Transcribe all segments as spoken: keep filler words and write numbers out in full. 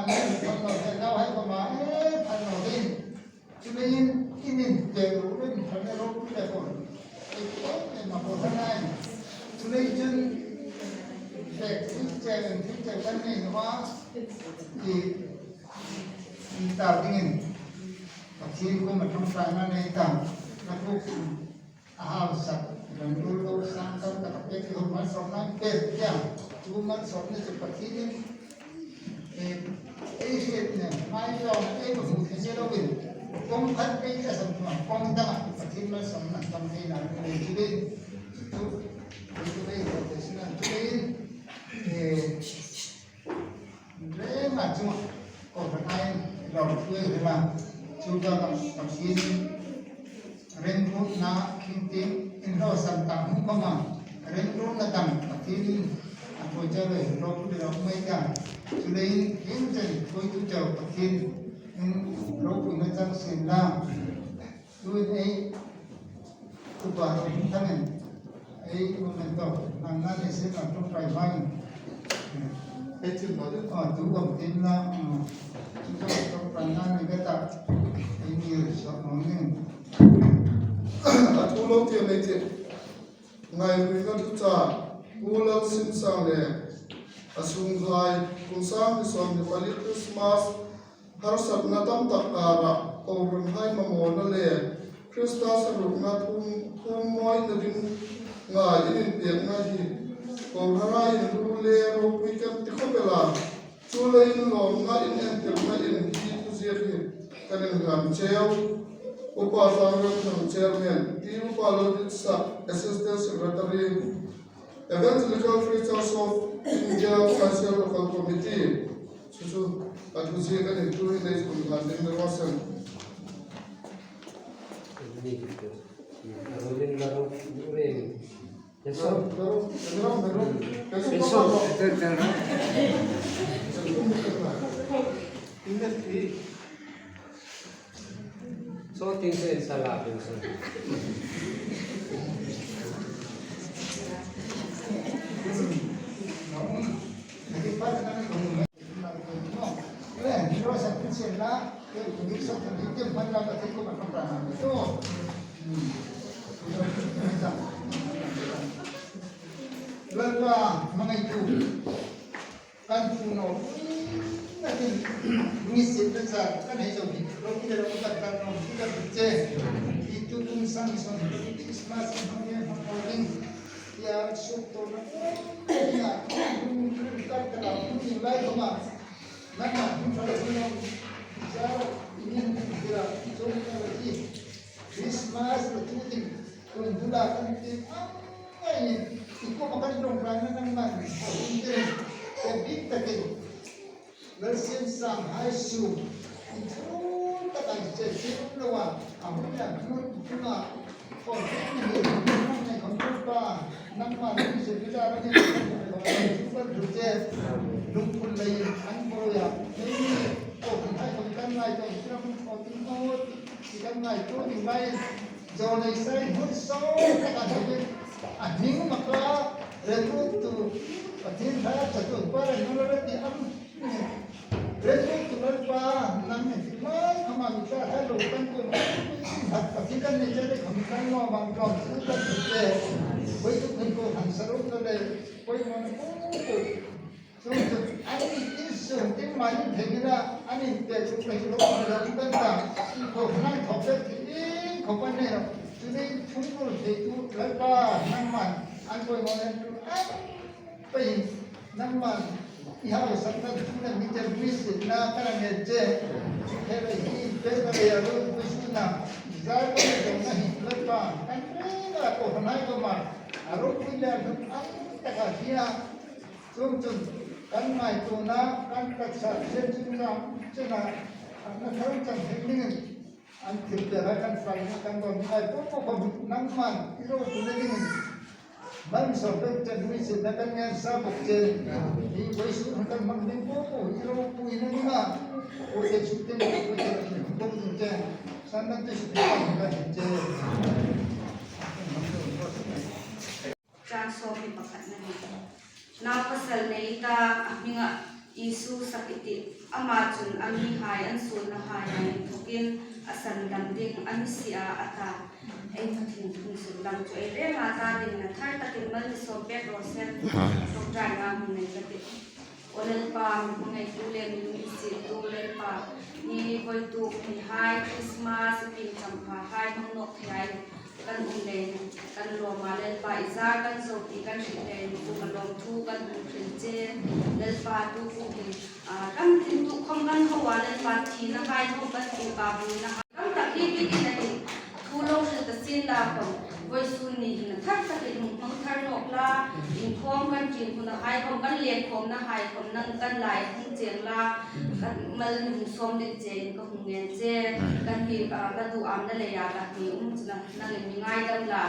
Phan lo, he nauhai kuoma, eh, phan lo ding. Chuleiin, in inpek ruok le, in phan ruok le ko. Ei ko, ei ma ko hang ai. Chuleiin chun, pek, thil che, thil che kan nei naw a. I, i ta dingin. Pathien kuoma ṭawngṭaina nei ta. Na ko. A hausa, ran ruol lo sang kal tak a pek, i hung malsawmna pek tia. Chu malsawmna chu Pathienin, eh, ei hriet nen, hmai zawng ei hmu thei ni loin, kawng khat pei ka sam hnuah, kawng danga Pathien malsawmna tam thei na ni lei chu dei. Chu, chu, chu dei, chu dei, chu dei, eh, Rengin chu kohranhai lo ṭhuoi hrila, chu ka, ka, Pathien remruotna khing tin in lo san ta hmu khawma, remruotna dang Pathienin a ṭhuoi chau le lo ṭhuoi lo mai ta. Chuleiin hieng chen ṭhuoitu chau Pathienin ropuina chang sien la. Tuhin ei, Upa Ronthangin, ei, memento, nang nang ei sien a ṭawngṭai hmain. Ei chin ba de. A, tu kan tin la, mm, tu kan ṭawngṭai nang ei beta, ei ni sa mawng ning. A thu lo ti a nei ti. Ngairuoina thuchah, Pu Lalsinsang le a sunghai, kum sang hni sawm hni pali Christmas, harsatna tam tak kara, kohranhai mamawna le Krista sarukna thum, thum mawina ding ngai in inpekna hi, kohranhai in ru le ropui kan ti khawp el a. Chuleiin lawmna in entirna in hi thuziek hi kan inhlan cheu. Upa Thangrenthang Chairman, Pi Upa Lalritsak Assistant Secretary, Evangelical Free Church of India Council Local Committee. Chu chu, a thuziek a ni tu hi nei kun hlan ding ni raw se. Ni tu. Aro rin na ro, rin. Yes, sir. Yes, sir. Yes, sir. Yes, sir. So, tin se sala, tin se. Lalpa, hmangai tu. Kan pu naw, na tin, ni sip na sa, kan hei zo hi, lo ki lo kan kan lo, ki kan che. Hi tu kum sang son, Christmas, hang ye, hang ye, hang ye. Ya, suk to na, ya, kan kan lo, ni lai ko ma. Na na, ni fa lo, ya, ni ni kira, so ni na ki. Christmas lo tu tin, kun bula kan tin, ai, i ko ma kan dong ran na nang man, a hun tin, e bik ta ke. Lalsinsang hai su, i thu ta kan che che lo wa, a hun ya, mun tu ma, ko tin ni, mun ne kon tu pa, nang ma ni se bila ni, ko tu pa tu che, lung kun lei, an ko ya, ni, ko kan hai ko kan lai to, kira mun ko tin ko, Kan ngaituo ding lai, John Isai hmun saw taka hnuin a hming maka rentu Pathien ṭha chatuon pa ren nula reti am. Rentu Lalpa, nang ni ti mai khama mi ta hai lo kan ko. Hat Pathien kan ni che le kham kan lo mang lo chu kan te. Koi tu kan ko han saru ka le. Koi mon ko ko. Chuongchun, an insuo ding mani thei nina, an inpek chu pei lo, an lo kan ta, ko nang thok pek ti, ko pan nei lo. Chu ni thung ko thei tu, Lalpa, nangman, an koi mo nen tu, an pei, nangman, i hau sak na tu na mi te mi si na ka na ngen che. Chu thei lo hi, pe ka le ya lo, ko su na, za ko na hi, Lalpa, kan pe na ko nai ko ma, a ro pui le, an ta ka hi a. Chuongchun kan ngaituona, kan taksa chen chunga, chena, an na thar chang thei dingin, an thil te lai kan fai na kan don ngai po po khom nangman i ropui na dingin. Malsawm pek chen hui chen na kan ngen sa bok chen. I vawisun kan hmang ding po po i ropui na dinga. Ko te su te ko te ko te ko te. San kan te su te kan chen. Chang sawm hni pakhatna hi. Nau pasal nei ta, a hminga Isu sak i tih, Ama chun a mihai an suolnahai inthokin a sandam ding a ni si a, a ta. Ei Pathien hung suklang chu ei renga ta dingin a thar takin mal mi sawm pek raw se. Ṭawngṭaina hung nei ka tih. Aw Lalpa, mi hmangaitu le mi lunginsiettu Lalpa, hi vawituk nihai Christmas, i pin champhahai hmang nawk thei hai kan um leiin kan lawm a, Lalpa, i zar kan zo ti kan hriet leiin kuoma lawmthu kan hung hril che. Lalpa, tu kuom hi, a, ram tin tu khom kan hau a, Lalpa, thinahai khom kan tuok a, buoinahai. Ram tak hi bikin a hin thu lo hril ta sien la khom, vawisun ni hin a thar takin hung hmang thar nawk la, inkhawm kan ṭin hunahai khom, kan lekkhawmnahai khom nang kan lai hung cheng la, kan mal mi hung sawm ding chein ka hung ngen che. Kan hi, a, ka duhamna leia ka hi um chun nangin mi ngaidam la.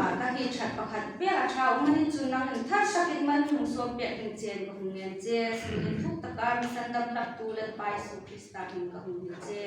A, ka hi ṭhat pakhat pek a ṭha um a ni chun nangin thar takin mal mi hung sawm pek ding chein ka hung ngen che. Sungin thuk taka mi sandam hlaktu Lalpa Isu Krista hmingin ka hung ngen che.